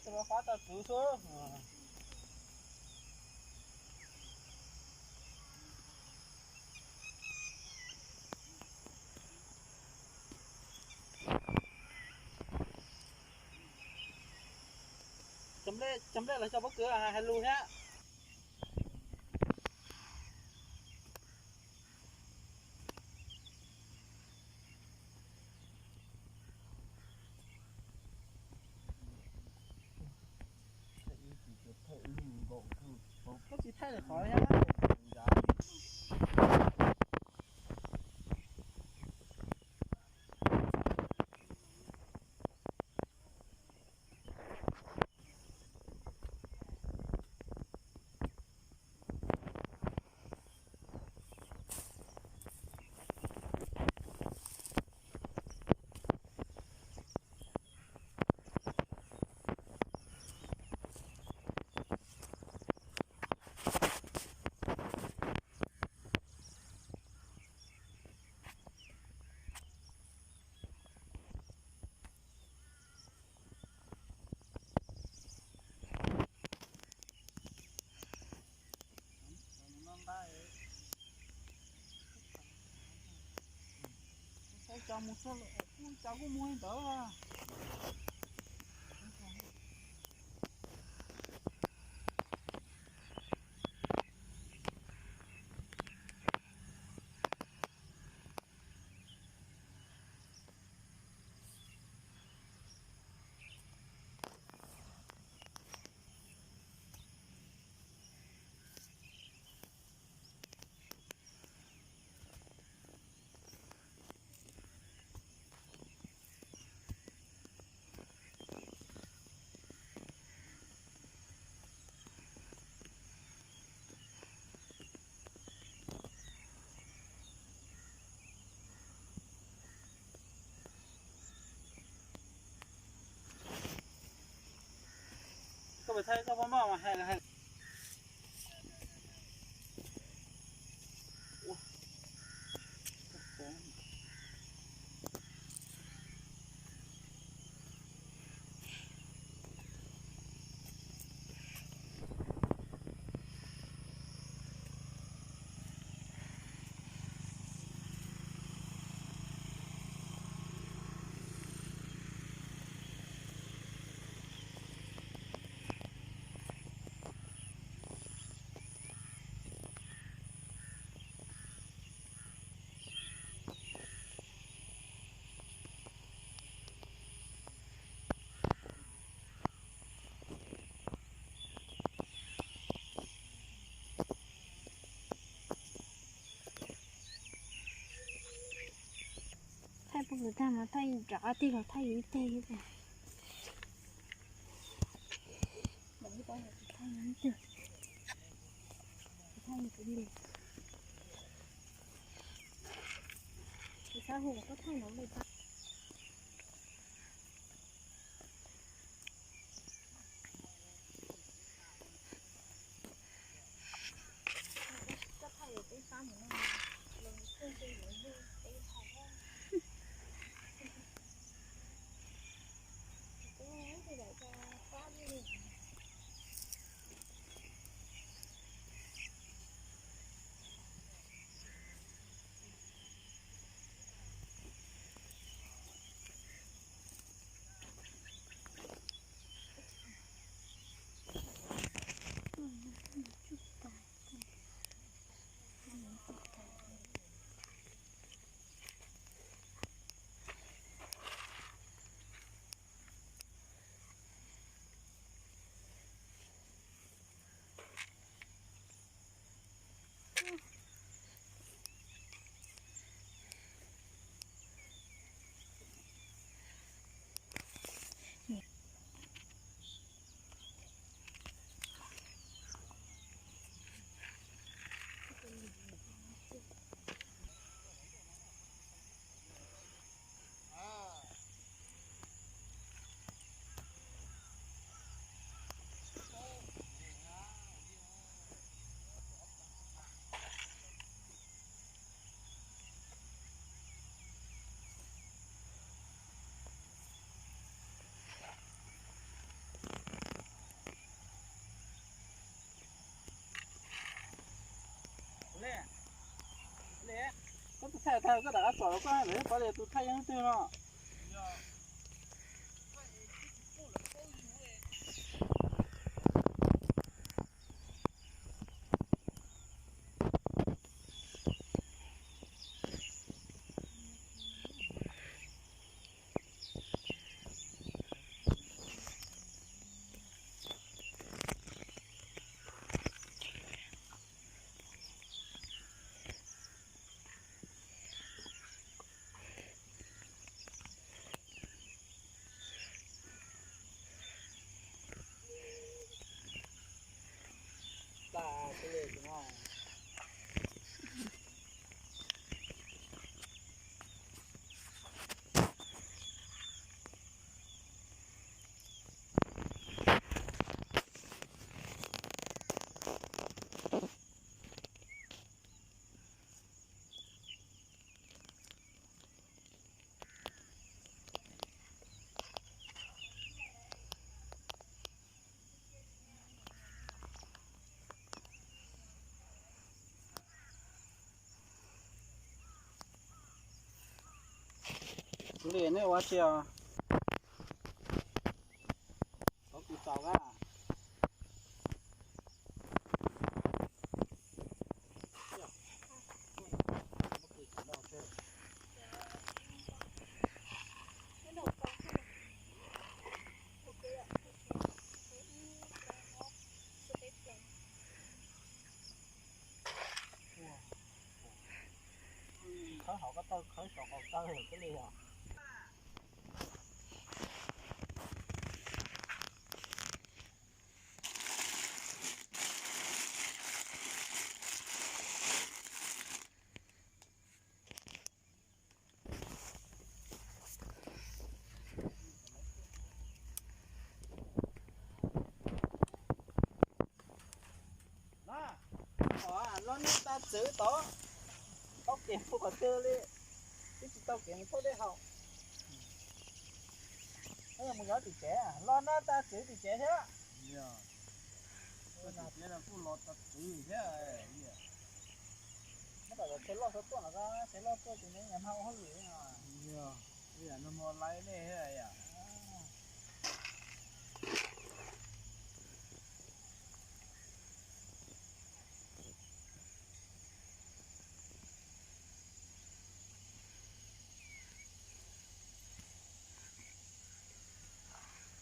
Qab tau txwv xwb. Cov nplej los cov pob kws hais lus thiab. Koj tsis thaij lawm qhov thiab. Cov mus, cov kuj mus li ntawd. Koj puas thaij koj poj moj mas hais los hais. Thaij puag pem tag mas thaij rov qab tig los thaij yus ib teg thiab. Thaij yus ib teg, thaij yus ib teg. Kuv xav hu kom koj thaij no mus tag. Koj thaij peb sab mus no, los koj yuav yug peb hauv. Peb ib tug daim cov pab li. Thaij koj rov qab tsom los koj hais lawm, pab tias tus thaij yeej twg no. Kuv li nej ua tsi os? Kov kws txaus a. Khawb hauv ko taw khawb saum qaum taw koj li os. Los nab tab txwv tod, taub kev puag qhov twg li, twb tsis tau kev mus thauj dej haus. Mus nyob tim tsev, los nab tab txwv tim tsev thiab. Kuj los tab txwv thiab. Muab tom txhais loj tuaj no, txhais loj tuaj ces neb nyias mag ua hauj lwm. Yog, yam no mas laib nej thiab yom.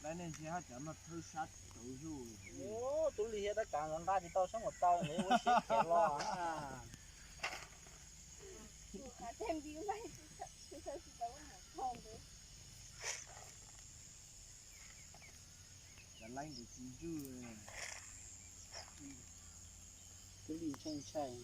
Laib nej ntsia hab cov no thawb sab tauv zuj. Tub Lis thiab Tab Kav nkawd nqa tsis tau sab nkaum taw, nkawd ua siab phem los. Cov laib nkawd tsis ntsuj. Tub Lis ntshai ntshai.